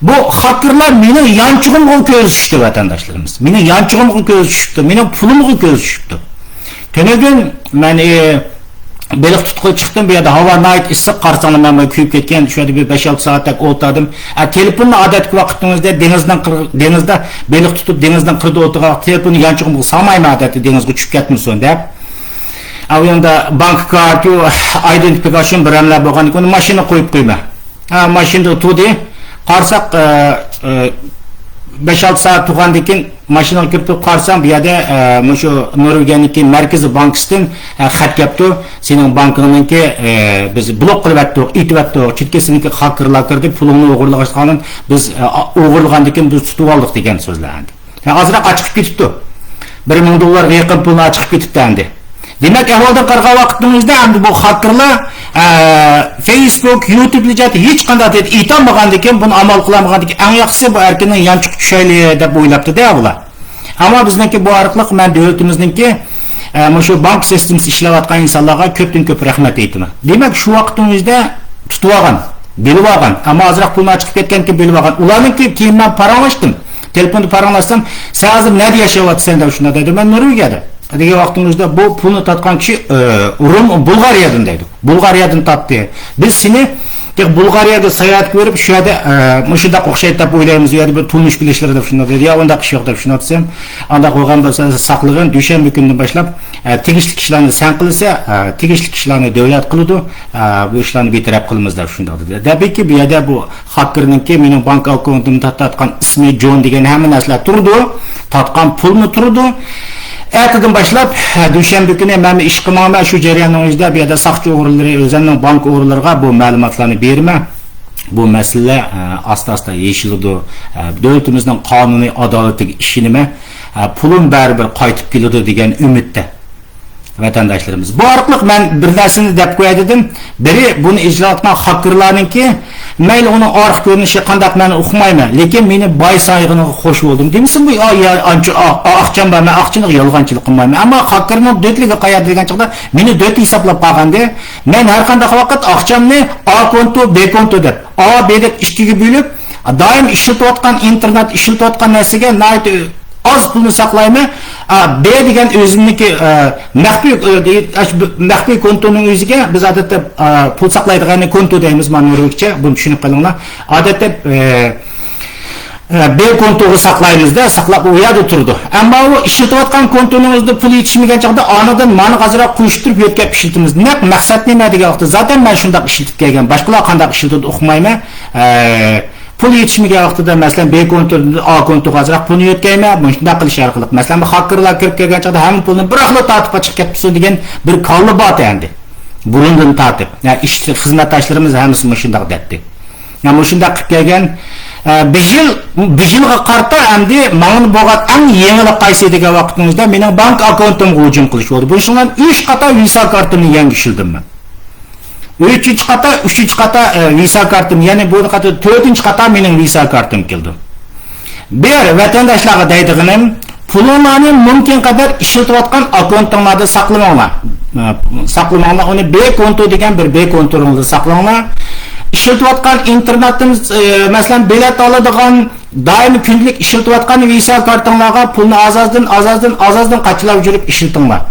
بۇ خاكېرلار مېنىڭ يانچۇقۇمغا كۆزى چۈشتى، ۋەتەنداشلىرىمىز. مېنىڭ يانچۇقۇمغا كۆزى چۈشۈپتۇ، مېنىڭ پۇلۇمغا كۆزى چۈشۈپتۇ. تۈنۈگۈن مەن، ئى، بېلىق تۇتقىلى چىقتىم، بۇ يەردە ھاۋا ناھايىتى ئىسسىق، قارىساڭلار مەن بۇ كۆيۈپ كەتكەن، شۇ يەردە بىر بەش-ئالتە سائەتتەك ئولتۇردۇم. ئە، تېلېفوننى ئادەتتىكى ۋاقىتنىڭ ئۆزىدە دېڭىزنىڭ قىر-، دېڭىزدا بېلىق تۇتۇپ، دېڭىزنىڭ قىرىدا ئولتۇرغان تېلېفوننى يانچۇقۇمغا سالمايمەن، ئادەتتە دېڭىزغا چۈشۈپ كەتمىسۇن دەپ. ئە، ئۇ يەردە بانكا كارتى، ئايدېنتىفىكاتسىيون بىرەملەر بولغاندىن كېيىن ماشىنىغا قويۇپ قويىمەن. ھە، ماشىنىدا تۇردى. قارىساق، ئە، ئە، بەش-ئالتە سائەت تۇرغاندىن كېيىن ماشىنىغا كىرىپ قارىسام، بۇ يەردە، ئە، مۇشۇ نورۋېگىيەنىڭكى مەركىزىي بانكىسىدىن، ئە، خەت كەپتۇ. سېنىڭ بانكىڭنىڭكى، ئە، بىز بلوك قىلىۋەتتۇق، ئېتىۋەتتۇق. چۈنكى سېنىڭكى خاكېرلار كىردى، پۇلۇڭنى ئوغرىلىغاچقاندىن بىز، ئە، ئوغرىلىغاندىن كېيىن بىز تۇتۇۋالدۇق دېگەن سۆزلەر ئەمدى. ھە، ئازراق ئاچىقىپ كېتىپتۇ. بىر مىڭ دوللارغا يېقىن پۇلنى ئاچىقىپ كېتىپتۇ ئەمدى. دېمەك، ئەھۋالدىن قارىغان ۋاقتىڭىزدا ئەمدى بۇ خاكېرلار، ئە، فېيسبۇك، يۇتۇب جەھەتتە ھېچقانداق دەپ ئېيتالمىغاندىكىن، بۇنى ئامال قىلالمىغاندىكىن، ئەڭ ياخشىسى بۇ ئەركىننىڭ يانچۇقىغا چۈشەيلى دەپ ئويلاپتۇ-دە بۇلار. ئەمما بىزنىڭكى بۇ ئارقىلىق مەن دۆلىتىمىزنىڭكى، ئە، مۇشۇ بانكا سىستېمىسى ئىشلەۋاتقان ئىنسانلارغا كۆپتىن كۆپ رەھمەت ئېيتىمەن. دېمەك، شۇ ۋاقىتنىڭ ئۆزىدە تۇتۇۋالغان، بىلىۋالغان، ئەمما ئازراق پۇلنى ئاچىقىپ كەتكەنكىن بىلىۋالغان. ئۇلارنىڭكى كېيىن مەن پاراڭلاشتىم. تېلېفوندا پاراڭلاشسام، سەن ھازىر نەدە ياشاۋاتىسەن دەپ شۇنداق دەيدۇ، مەن نورۋېگىيەدە. دېگەن ۋاقتىمىزدا بۇ پۇلنى تارتقان كىشى، ئە، روم، بۇلغارىيەدىن دەيدۇ. بۇلغارىيەدىن تارتتى. بىز سېنى تېخى بۇلغارىيەگە ساياھەتكە بېرىپ، شۇ يەردە، ئە، مۇشۇنداق ئوخشايدۇ دەپ ئويلايمىز، ئۇ يەردە بىر تونۇش بىلىشلىرى دەپ شۇنداق دېدى. يا، ئۇنداق ئىش يوق دەپ شۇنداق دېسەم، ئانداق بولغان بولسا ساقلىغىن، دۈشەنبە كۈنىدىن باشلاپ، ئە، تېگىشلىك ئىشلارنى سەن قىلىسەن، ئە، تېگىشلىك ئىشلارنى دۆلەت قىلىدۇ، ئە، بۇ ئىشلارنى بىر تەرەپ قىلىمىز دەپ شۇنداق دېدى. تەبىئىيكى، بۇ يەردە بۇ خاكېرنىڭكى مېنىڭ بانكا ئاككاونتۇمنى تارتقان ئىسمى جون دېگەن ھەممە نەرسىلەر تۇرىدۇ. تارتقان پۇلمۇ تۇرىدۇ. ئەتىدىن باشلاپ، دۈشەنبە كۈنى مەن ئىشقا ماڭىمەن. شۇ جەرياننىڭ ئۆزىدە بۇ يەردە ساقچى ئوغرىلىرى، ئۆزەمنىڭ بانكا ئوغرىلىرىغا بۇ مەلۇماتلارنى بېرىمەن. بۇ مەسىلە، ئە، ئاستا-ئاستا يېشىلىدۇ. ئە، دۆلىتىمىزنىڭ قانۇنىي ئادالىتىگە ئىشىنىمەن. ئە، پۇلۇم بەرىبىر قايتىپ كېلىدۇ دېگەن ئۈمىدتە. ۋەتەنداشلىرىمىز. بۇ ئارقىلىق مەن بىر نەرسىنى دەپ قوياي دېدىم. بىرى، بۇنى ئىجرا قىلىۋاتقان خاكېرلارنىڭكى، مەيلى ئۇنىڭ ئارقا كۆرۈنۈشى قانداق، مەن ئۇقمايمەن. لېكىن مېنى باي سايغىنىغا خوش بولدۇم. دېمىسىمۇ، ئا، يا، ئانچە، ئا، ئا، ئاقچام بار، مەن ئاقچىنىغا يالغانچىلىق قىلمايمەن. ئەمما خاكېرنىڭ دۆتلۈكى قايەردە دېگەن چاغدا مېنى دۆت ھېسابلاپ قالغانىدى. مەن ھەر قانداق ۋاقىت ئاقچامنى ئا كونتو، بې كونتو دەپ، ئا، بې دەپ ئىككىگە بۆلۈپ، دائىم ئىشلىتىۋاتقان، ئىنتېرنېت ئىشلىتىۋاتقان نەرسىگە ناھايىتى ئاز پۇلنى ساقلايمەن. ئا، بې دېگەن ئۆزۈمنىڭكى، ئا، مەخپىي، ئا، دېگەن، ئاشۇ بىر مەخپىي كونتونىڭ ئۆزىگە بىز ئادەتتە، ئا، پۇل ساقلايدىغاننى كونتو دەيمىز، مانا نورۋېگچە، بۇنى چۈشىنىپ قېلىڭلار. ئادەتتە، ئا، ئا، بې كونتوغا ساقلايمىز-دە، ساقلاپ ئۇ يەردە تۇرىدۇ. ئەمما ئۇ ئىشلىتىۋاتقان كونتونىڭ ئۆزىدە پۇل يېتىشمىگەن چاغدا ئانىڭدىن ماڭا ئازراق قوشۇشتۇرۇپ يۆتكەپ ئىشلىتىمىز. نەق مەقسەت نېمە دېگەن ۋاقىتتا، زاتەن مەن شۇنداق ئىشلىتىپ كەلگەن، باشقىلار قانداق ئىشلىتىدۇ ئۇقمايمەن. ئا، پۇل يېتىشمىگەن ۋاقتىدا، مەسىلەن، بې كونتودىن ئا كونتوغا ئازراق پۇلنى يۆتكەيمەن، مۇشۇنداق قىلىش ئارقىلىق، مەسىلەن، بۇ خاككېرلار كىرىپ كەلگەن چاغدا ھەممە پۇلنى بىراقلا تارتىپ قاچىپ كەتمىسۇن دېگەن بىر كاللا بار ئەمدى. بۇرۇندىن تارتىپ. يا، ئىش، خىزمەتداشلىرىمىز ھەممىسى مۇشۇنداق دەتتى. يا، مۇشۇنداق قىلىپ كەلگەن، ئە، بىژىل، بىژىلغا قارىتا ئەمدى ماڭا بولغان ئەڭ يېڭىلىق قايسى دېگەن ۋاقتىڭىزدا مېنىڭ بانكا ئاكونتۇمغا ھۇجۇم قىلىش بولدى. بۇنىڭ بىلەن ئۈچ قاتا ۋىسا كارتىمنى يەڭگۈشلىدىم مەن. ئۈچىنچى قاتا، ئۈچىنچى قاتا، ئە، ۋىسا كارتىم، يەنى بۇ قاتا تۆتىنچى قاتا مېنىڭ ۋىسا كارتىم كېلىدۇ. بىر ۋەتەنداشلارغا دەيدىغىنىم، پۇلۇڭلارنى مۇمكىن قەدەر ئىشلىتىۋاتقان ئاكونتۇڭلاردا ساقلىماڭلار. ئە، ساقلىماڭلار، ئۇنى بې كونتو دېگەن بىر بې كونتوڭلاردا ساقلاڭلار. ئىشلىتىۋاتقان ئىنتېرنېتتىن، ئە، مەسىلەن، بېلەت ئالىدىغان، دائىم كۈندىلىك ئىشلىتىۋاتقان ۋىسا كارتىڭلارغا پۇلنى ئاز-ئازدىن، ئاز-ئازدىن، ئاز-ئازدىن قاچىلاپ يۈرۈپ ئىشلىتىڭلار.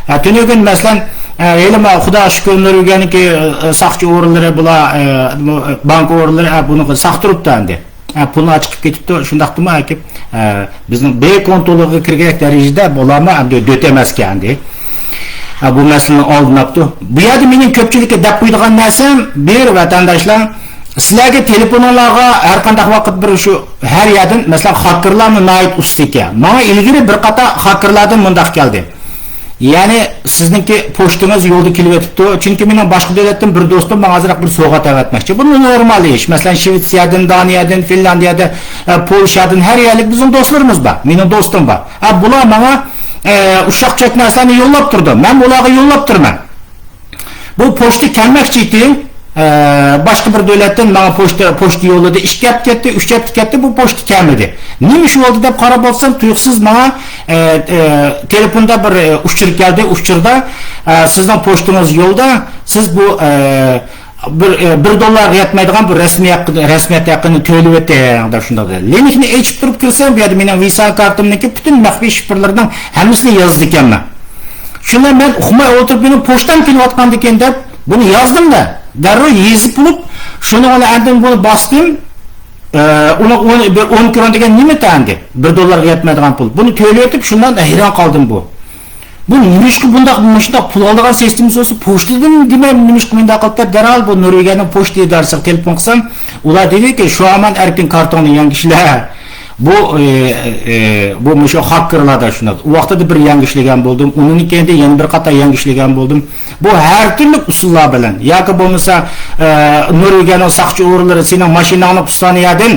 ھە، تۈنۈگۈن، مەسىلەن، ھە، ھېلىمۇ خۇداغا شۈكۈر، نورۋېگىيەنىڭكى، ھە، ساقچى ئورۇنلىرى بۇلار، ھە، بۇ، ھە، بانكا ئورۇنلىرى، ھە، بۇنى ساقتۇرۇپتۇ ئەمدى. ھە، پۇلنى ئاچىقىپ كېتىپتۇ، شۇنداقتىمۇ ئەكىپ، ھە، بىزنىڭ بې كونترولىغا كىرگەن دەرىجىدە بۇلارمۇ ئەمدى دۆت ئەمەسكەن ئەمدى. ھە، بۇ مەسىلىنى ئالدىناپتۇ. بۇ يەردە مېنىڭ كۆپچىلىككە دەپ قويىدىغان نەرسەم، بىر ۋەتەنداشلار، سىلەرگە تېلېفونۇڭلارغا ھەر قانداق ۋاقىت بىر شۇ ھەر يەردىن، مەسىلەن، خاككېرلارمۇ ناھايىتى ئۇستا ئىكەن. ماڭا ئىلگىرى بىر قاتار خاككېرلاردىن مۇنداق كەلدى. يەنى سىزنىڭكى پوچتىڭىز يولدا كېلىۋېتىپتۇ. چۈنكى مېنىڭ باشقا دۆلەتتىن بىر دوستۇم ماڭا ئازراق بىر سوۋغات ئەۋەتمەكچى. بۇ نورمال ئىش. مەسىلەن، شىۋېتسىيەدىن، دانىيەدىن، فىنلاندىيەدە، ئە، پولشادىن، ھەر يەرلىك بىزنىڭ دوستلىرىمىز بار. مېنىڭ دوستۇم بار. ئە، بۇلار ماڭا، ئە، ئۇششاق چۆچەك نەرسىلەرنى يوللاپ تۇرىدۇ. مەن بۇلارغا يوللاپ تۇرىمەن. بۇ پوچتا كەلمەكچى ئىدى. ئە، باشقا بىر دۆلەتتىن ماڭا پوچتا، پوچتا يوللىدى. ئىككى ھەپتە كەتتى، ئۈچ ھەپتە كەتتى، بۇ پوچتا كەلمىدى. نېمە ئىش بولدى دەپ قاراپ ئاتسام، تۇيۇقسىز ماڭا، ئە، ئە، تېلېفوندا بىر، ئە، ئۇچۇر كەلدى. ئۇچۇردا، ئە، سىزنىڭ پوچتىڭىز يولدا، سىز بۇ، ئە، بىر، ئە، بىر دوللارغا يەتمەيدىغان بىر رەسمىي ھەققىنى، رەسمىيەت ھەققىنى تۆلىۋېتىڭ دەپ شۇنداق دېدى. لىنكنى ئېچىپ تۇرۇپ كىرسەم، بۇ يەردە مېنىڭ ۋىسا كارتىمنىڭكى پۈتۈن مەخپىي شىفىرلىرىنىڭ ھەممىسىنى يازىدىكەنمەن. شۇنى مەن ئۇقماي ئولتۇرۇپ، مېنىڭ پوچتام كېلىۋاتقاندىكىن دەپ، بۇنى يازدىم-دە، دەررۇ يېزىپ بولۇپ، شۇنىڭ بىلەن ئاندىن بۇنى باستىم. ئە، ئۇنىڭ ئون، بىر ئون كرون دېگەن نېمە ئەمدى؟ بىر دوللارغا يەتمەيدىغان پۇل. بۇنى تۆلىۋېتىپ، شۇنداق ھەيران قالدىم بۇ. بۇ نېمىشقا بۇنداق، مۇشۇنداق پۇل ئالىدىغان سىستېمىسى بولسا، پوچتىدىن دېمەي، نېمىشقا مۇنداق قىلىپ دەپ، دەرھال بۇ نورۋېگىيەنىڭ پوچتا ئىدارىسىغا تېلېفون قىلسام، ئۇلار دېدىكى، شۇ ھامان ئەركىن كارتوڭنى يەڭگۈشلە. بۇ، ئى، ئى، بۇ مۇشۇ خاككېرلاردا شۇنداق. ئۇ ۋاقتىدا بىر يەڭگۈشلىگەن بولدۇم، ئۇنىڭدىن كېيىن يەنە بىر قاتار يەڭگۈشلىگەن بولدۇم. بۇ ھەر تۈرلۈك ئۇسۇللار بىلەن، ياكى بولمىسا، ئى، نورۋېگىيەنىڭ ساقچى ئورۇنلىرى سېنىڭ ماشىناڭنى پۇسانىيەدىن،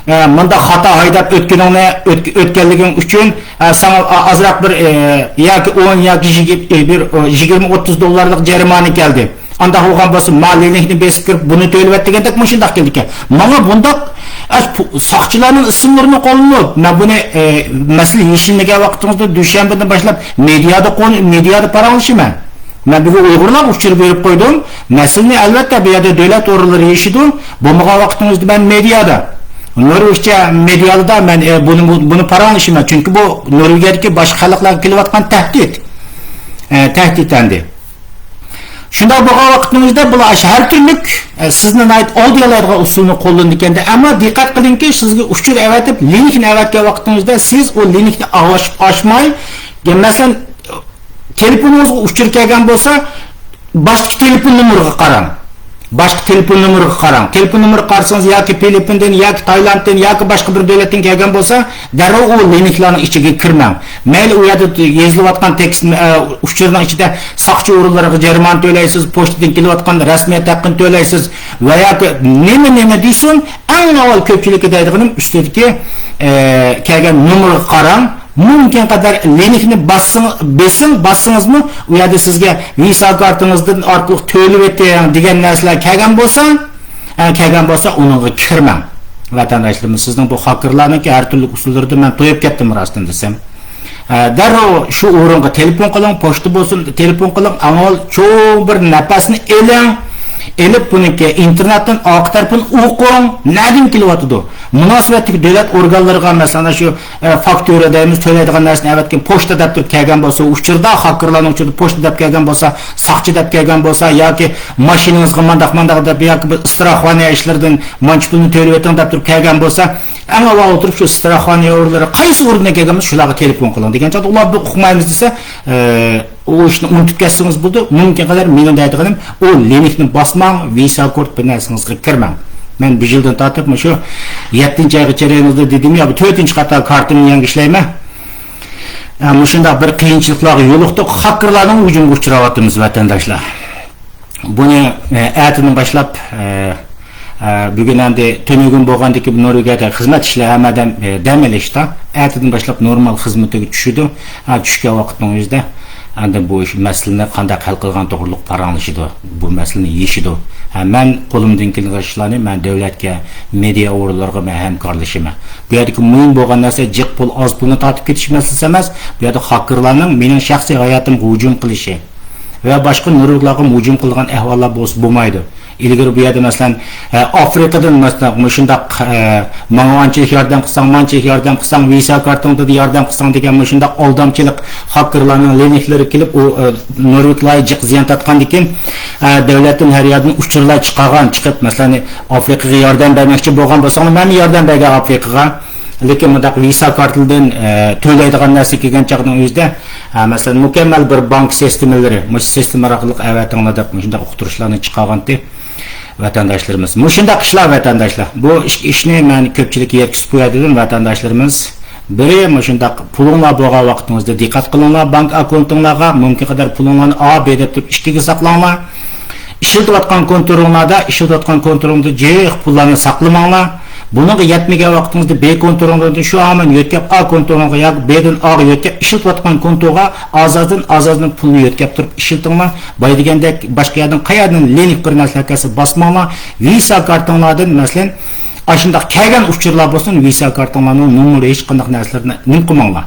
ئى، مۇنداق خاتا ھەيدەپ ئۆتكىنىڭنى، ئۆت-، ئۆتكەنلىكىڭ ئۈچۈن، ئى، ساڭا ئا-، ئازراق بىر، ئى، ياكى ئون ياكى يىگىرمە، بىر، ئى، يىگىرمە ئوتتۇز دوللارلىق جەرىمانە كەلدى. ئانداق بولغان بولسا، ما لىنكنى بېسىپ كىرىپ، بۇنى تۆلىۋەت دېگەندەك مۇشۇنداق كېلىدىكەن. ماڭا بۇنداق، ئە، پۇ-، ساقچىلارنىڭ ئىسىملىرىنى قوللىنىپ، مەن بۇنى، ئە، مەسىلە يېشىلمىگەن ۋاقتىڭىزدا دۈشەنبىدىن باشلاپ مېدىيادا قول-، مېدىيادا پاراڭلىشىمەن. مەن بۈگۈن ئۇيغۇرلارغا ئۇچۇر بېرىپ قويدۇم. مەسىلىنى ئەلۋەتتە بۇ يەردە دۆلەت ئورۇنلىرى يېشىدۇ. بولمىغان ۋاقتىڭىزدا مەن مېدىيادا، نورۋېگچە مېدىيادا مەن، ئە، بۇنى، بۇنى پاراڭلىشىمەن. چۈنكى بۇ نورۋېگىيەدىكى باشقا خەلقلەرگە كېلىۋاتقان تەھدىت. ئە، تەھدىت ئەمدى. شۇنداق بولغان ۋاقتىڭىزدا بۇلار ئاشۇ ھەر تۈرلۈك، ئە، سىزنى ناھايىتى ئالدىيالايدىغان ئۇسۇلنى قوللىنىدىكەن-دە، ئەمما دىققەت قىلىڭكى، سىزگە ئۇچۇر ئەۋەتىپ، لىنكنى ئەۋەتكەن ۋاقتىڭىزدا سىز ئۇ لىنكنى ئاچ-، ئاچماي، مەسىلەن، تېلېفونىڭىزغا ئۇچۇر كەلگەن بولسا، باشتىكى تېلېفون نومۇرىغا قاراڭ. باشتا تېلېفون نومۇرىغا قاراڭ. تېلېفون نومۇرىغا قارىسىڭىز، ياكى فىلىپپىندىن، ياكى تايلاندتىن، ياكى باشقا بىر دۆلەتتىن كەلگەن بولسا، دەررۇ ئۇ لىنكلارنىڭ ئىچىگە كىرمەڭ. مەيلى ئۇ يەردە يېزىلىۋاتقان تېكىست، ئە، ئۇچۇرنىڭ ئىچىدە ساقچى ئورۇنلىرىغا جەرىمانە تۆلەيسىز، پوچتىدىن كېلىۋاتقان رەسمىيەت ھەققىنى تۆلەيسىز ۋە ياكى نېمە، نېمە دېسۇن، ئەڭ ئاۋۋال كۆپچىلىككە دەيدىغىنىم ئۈستىدىكى، ئە، كەلگەن نومۇرغا قاراڭ. مۇمكىن قەدەر لىنكنى باسسىڭ-، بېسىڭ، باسسىڭىزمۇ، ئۇ يەردە سىزگە ۋىسا كارتىڭىزدىن ئارقىلىق تۆلىۋېتىڭ دېگەن نەرسىلەر كەلگەن بولسا، ئە، كەلگەن بولسا، ئۇنىڭغا كىرمەڭ. ۋەتەنداشلىرىمىز، سىزنىڭ بۇ خاككېرلارنىڭكى ھەر تۈرلۈك ئۇسۇللىرىدىن مەن تويۇپ كەتتىم، راستىنى دېسەم. ئە، دەررۇ شۇ ئورۇنغا تېلېفون قىلىڭ، پوچتا بولسۇن، تېلېفون قىلىڭ، ئەڭ ئاۋۋال چوڭ بىر نەپەسنى ئېلىڭ. ئېلىپ، بۇنىڭكى ئىنتېرنېتتىن ئارقا تەرىپىنى ئوقۇڭ، نەدىن كېلىۋاتىدۇ؟ مۇناسىۋەتلىك دۆلەت ئورگانلىرىغا، مەسىلەن، شۇ، ئە، فاكتۇرا دەيمىز، تۆلەيدىغان نەرسىنى ئەۋەتكەن، پوچتا دەپ تۇرۇپ كەلگەن بولسا، ئۇچۇردا، خاكېرلارنىڭ ئۇچۇرىدا پوچتا دەپ كەلگەن بولسا، ساقچى دەپ كەلگەن بولسا ياكى ماشىنىڭىزغا مانداق، مانداق دەپ، ياكى بىر ئىستىراخانە ئىشلىرىدىن مانچە پۇلنى تۆلىۋېتىڭ دەپ تۇرۇپ كەلگەن بولسا، ئەڭ ئاۋۋال ئولتۇرۇپ شۇ ئىستىراخانە ئورۇنلىرى قايسى ئورۇندىن كەلگەن بولسا، شۇلارغا تېلېفون قىلىڭ دېگەن چاغدا، ئۇلار بۇ ئۇقمايمىز دېسە، ئە، ئۇ ئىشنى ئۇنتۇپ كەتسىڭىز بولىدۇ. مۇمكىن قەدەر مېنىڭ دەيدىغىنىم، ئۇ لىنكنى باسماڭ، ۋىسا كارت بىر نەرسىڭىزگە كىرمەڭ. مەن بۇ يىلدىن تارتىپ مۇشۇ يەتتىنچى ئايغىچە يېنىڭىزدا دېدىم يا، بۇ تۆتىنچى قاتار كارتىمنى يەڭگە ئىشلەيمەن. ئە، مۇشۇنداق بىر قىيىنچىلىقلارغا يولۇقتۇق. خاكېرلارنىڭ ھۇجۇمىغا ئۇچراۋاتىمىز، ۋەتەنداشلار. بۇنى، ئە، ئەتىدىن باشلاپ، ئە، ئە، بۈگۈن ئەمدى تۈنۈگۈن بولغاندىكى نورۋېگىيەدە خىزمەت ئىشلەر ھەممە ئادەم، ئە، دەم ئېلىشتا. ئەتىدىن باشلاپ نورمال خىزمىتىگە چۈشىدۇ. ھە، چۈشكەن ۋاقىتنىڭ ئۆزىدە ئەمدى بۇ ئىش، مەسىلىنى قانداق ھەل قىلغان توغرۇلۇق پاراڭلىشىدۇ. بۇ مەسىلىنى يېشىدۇ. ھە، مەن قولۇمدىن كېلىدىغان ئىشلارنى مەن دۆلەتكە، مېدىيا ئورۇنلىرىغا مەن ھەمكارلىشىمەن. بۇ يەردىكى مۇھىم بولغان نەرسە جىق پۇل، ئاز پۇلنى تارتىپ كېتىش مەسىلىسى ئەمەس. بۇ يەردە خاكېرلارنىڭ مېنىڭ شەخسىي ھاياتىمغا ھۇجۇم قىلىشى ۋە باشقا نورۋېگلارغا ھۇجۇم قىلىدىغان ئەھۋاللار بولسا بولمايدۇ. ئىلگىرى بۇ يەردە، مەسىلەن، ئە، ئافرىقىدىن، مەسىلەن، مۇشۇنداق، ئە، ماڭا ئانچىلىك ياردەم قىلساڭ، مانچىلىك ياردەم قىلساڭ، ۋىسا كارتىڭدا ياردەم قىلساڭ دېگەن مۇشۇنداق ئالدامچىلىق، خاكېرلارنىڭ لىنكلىرى كېلىپ، ئۇ، ئە، نورۋېگلارغا جىق زىيان تارتقاندىكىن، ئە، دۆلەتتىن ھەر يەردىن ئۇچۇرلار چىقارغان، چىقىپ، مەسىلەن، ئافرىقىغا ياردەم بەرمەكچى بولغان بولساڭلار، مەنمۇ ياردەم بەرگەن ئافرىقىغا. لېكىن مۇنداق ۋىسا كارتىدىن، ئە، تۆلەيدىغان نەرسە كەلگەن چاغنىڭ ئۆزىدە، ئە، مەسىلەن، مۇكەممەل بىر بانك سىستېمىلىرى، مۇشۇ سىستېما ئارقىلىق ئەۋەتىڭلار دەپ مۇشۇنداق ئۇقتۇرۇشلارنى چىقارغانتى ۋەتەنداشلىرىمىز. مۇشۇنداق ئىشلار ۋەتەنداشلار. بۇ ئىش-، ئىشنى مەن كۆپچىلىككە يەتكۈزۈپ قوياي دېدىم، ۋەتەنداشلىرىمىز. بىرى، مۇشۇنداق پۇلۇڭلار بولغان ۋاقتىڭىزدا دىققەت قىلىڭلار، بانك ئاككونتىڭلارغا، مۇمكىن قەدەر پۇلۇڭلارنى ئا، بې دەپ تۇرۇپ ئىككىگە ساقلاڭلار. ئىشلىتىۋاتقان كونتورۇڭلاردا، ئىشلىتىۋاتقان كونتورۇڭدا جىق پۇللارنى ساقلىماڭلار. بۇنىڭغا يەتمىگەن ۋاقتىڭىزدا بې كونتورۇڭلاردىن شۇ ھامان يۆتكەپ، ئا كونتورۇڭغا ياكى بېدىن ئاغا يۆتكەپ، ئىشلىتىۋاتقان كونتوغا ئاز-ئازدىن، ئاز-ئازدىن پۇلنى يۆتكەپ تۇرۇپ ئىشلىتىڭلار. بايا دېگەندەك باشقا يەردىن قەيەردىن لىنك بىر نەرسىلەر كەلسە باسماڭلار. ۋىسا كارتىڭلاردىن، مەسىلەن، ئاشۇنداق كەلگەن ئۇچۇرلار بولسۇن، ۋىسا كارتىڭلارنىڭ نومۇرى، ھېچقانداق نەرسىلەرنى نېمە قىلماڭلار.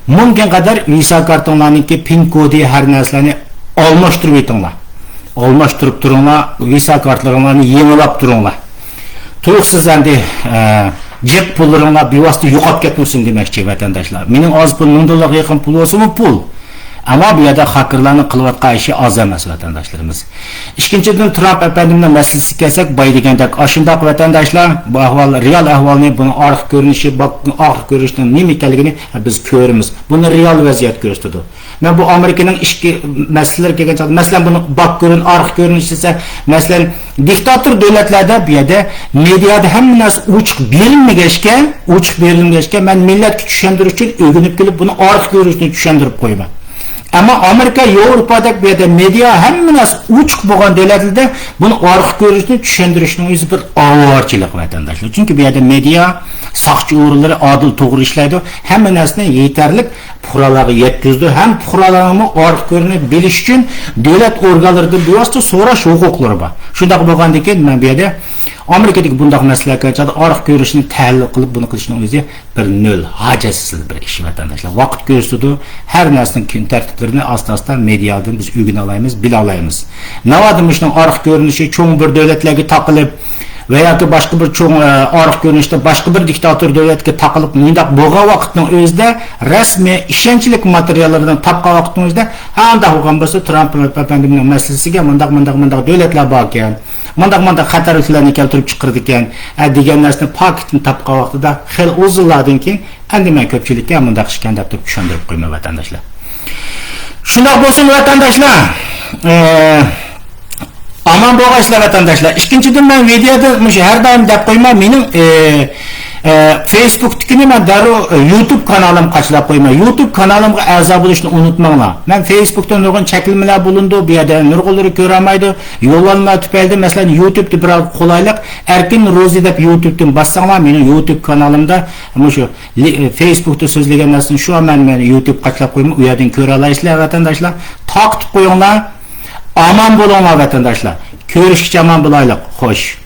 مۇمكىن قەدەر ۋىسا كارتىڭلارنىڭكى پىن كودى، ھەر نەرسىلەرنى ئالماشتۇرۇپ ئېتىڭلار. ئالماشتۇرۇپ تۇرۇڭلار، ۋىسا كارتلىرىڭلارنى يېڭىلاپ تۇرۇڭلار. تۇيۇقسىز ئەمدى، ئە، جىق پۇللىرىڭلار بىۋاسىتە يوقاپ كەتمىسۇن دېمەكچى، ۋەتەنداشلار. مېنىڭ ئاز پۇل، مىڭ دوللارغا يېقىن پۇل بولسىمۇ پۇل. ئەمما بۇ يەردە خاكېرلارنىڭ قىلىۋاتقان ئىشى ئاز ئەمەس، ۋەتەنداشلىرىمىز. ئىككىنچىدىن، ترامپ ئەپەندىمنىڭ مەسىلىسىگە كەلسەك، بايا دېگەندەك، ئاشۇنداق ۋەتەنداشلار، بۇ ئەھۋال، رېئال ئەھۋالنى، بۇنىڭ ئارقا كۆرۈنۈشى، باك-، ئارقا كۆرۈنۈشىنىڭ نېمە ئىكەنلىكىنى بىز كۆرىمىز. بۇنى رېئال ۋەزىيەت كۆرسىتىدۇ. مەن بۇ ئامېرىكىنىڭ ئىچكى مەسىلىلىرى كەلگەن چاغدا، مەسىلەن، بۇنى باك كۆرۈن-، ئارقا كۆرۈنۈش دېسە، مەسىلەن، دىكتاتور دۆلەتلەردە بۇ يەردە مېدىيادا ھەممە نەرسە ئوچۇق بېرىلمىگەچكە، ئوچۇق بېرىلمىگەچكە، مەن مىللەتكە چۈشەندۈرۈش ئۈچۈن ئۆگىنىپ كېلىپ، بۇنى ئارقا كۆرۈنۈشنى چۈشەندۈرۈپ قويىمەن. ئەمما ئامېرىكا، ياۋروپادەك بۇ يەردە مېدىيا ھەممە نەرسە ئوچۇق بولغان دۆلەتلەردە بۇنى ئارقا كۆرۈنۈشنى چۈشەندۈرۈشنىڭ ئۆزى بىر ئاۋارىچىلىق، ۋەتەنداشلار. چۈنكى بۇ يەردە مېدىيا ساقچى ئورۇنلىرى ئادىل توغرا ئىشلەيدۇ، ھەممە نەرسىنى يېتەرلىك پۇقرالارغا يەتكۈزىدۇ ھەم پۇقرالارنىڭمۇ ئارقا كۆرۈنۈپ بىلىش ئۈچۈن دۆلەت ئورگانلىرىدىن بىۋاسىتە سوراش ھوقۇقلىرى بار. شۇنداق بولغاندىن كېيىن مەن بۇ يەردە ئامېرىكىدىكى بۇنداق مەسىلىلەر كەلگەن چاغدا ئارقا كۆرۈنۈشنى تەھلىل قىلىپ بۇنى قىلىشنىڭ ئۆزى بىر نۆل، ھاجەتسىز بىر ئىش، ۋەتەنداشلار. ۋاقىت كۆرسىتىدۇ، ھەر نەرسىنىڭ كۈن تەرتىپلىرىنى ئاستا-ئاستا مېدىيادىن بىز ئۆگىنەلەيمىز، بىلەلەيمىز. ناۋادا مۇشۇنىڭ ئارقا كۆرۈنۈشى چوڭ بىر دۆلەتلەرگە تاقىلىپ، ۋە ياكى باشقا بىر چوڭ، ئە، ئارقا كۆرۈنۈشتە باشقا بىر دىكتاتور دۆلەتكە تاقىلىپ، مۇنداق بولغان ۋاقىتنىڭ ئۆزىدە، رەسمىي ئىشەنچلىك ماتېرىياللىرىدىن تاپقان ۋاقىتنىڭ ئۆزىدە، ھە، ئانداق بولغان بولسا، ترامپ ئەپەندىمنىڭ مەسىلىسىگە مۇنداق، مۇنداق، مۇنداق دۆلەتلەر باركەن، مۇنداق، مۇنداق خەتەرلىكلەرنى كەلتۈرۈپ چىقىرىدىكەن، ئە، دېگەن نەرسىنى پاكىتىنى تاپقان ۋاقتىدا خېلى ئۇزۇنلاردىن كېيىن، ئەمدى مەن كۆپچىلىككە مۇنداق ئىكەن دەپ تۇرۇپ چۈشەندۈرۈپ قويىمەن، ۋەتەنداشلار. شۇنداق بولسۇن، ۋەتەنداشلار. ئە، ئامان بولغايسىلەر، ۋەتەنداشلار. ئىككىنچىدىن، مەن ۋىدېئودا مۇشۇ ھەر دائىم دەپ قويما، مېنىڭ، ئە، ئە، فېيسبۇكتىكىنى مەن دەررۇ، ئە، يۇتۇب كانالىمغا قاچىلاپ قويما. يۇتۇب كانالىمغا ئەزا بولۇشنى ئۇنتۇماڭلار. مەن فېيسبۇكتا نۇرغۇن چەكلىمىلەر بولۇنىدۇ. بۇ يەردە نۇرغۇنلىرى كۆرەلمەيدۇ. يوللانما تۈپەيلىدىن، مەسىلەن، يۇتۇبتا بىراز قولايلىق، ئەركىن روزى دەپ يۇتۇبتىن باسساڭلار، مېنىڭ يۇتۇب كانالىمدا مۇشۇ لى-، فېيسبۇكتا سۆزلىگەن نەرسىنى شۇ مەن، مەن يۇتۇب قاچىلاپ قويما، ئۇ يەردىن كۆرەلەيسىلەر، ۋەتەنداشلار. تارقىتىپ قويۇڭلار. ئامان بولۇڭلار، ۋەتەنداشلار. كۆرۈشكىچە ئامان بولايلىق. خوش.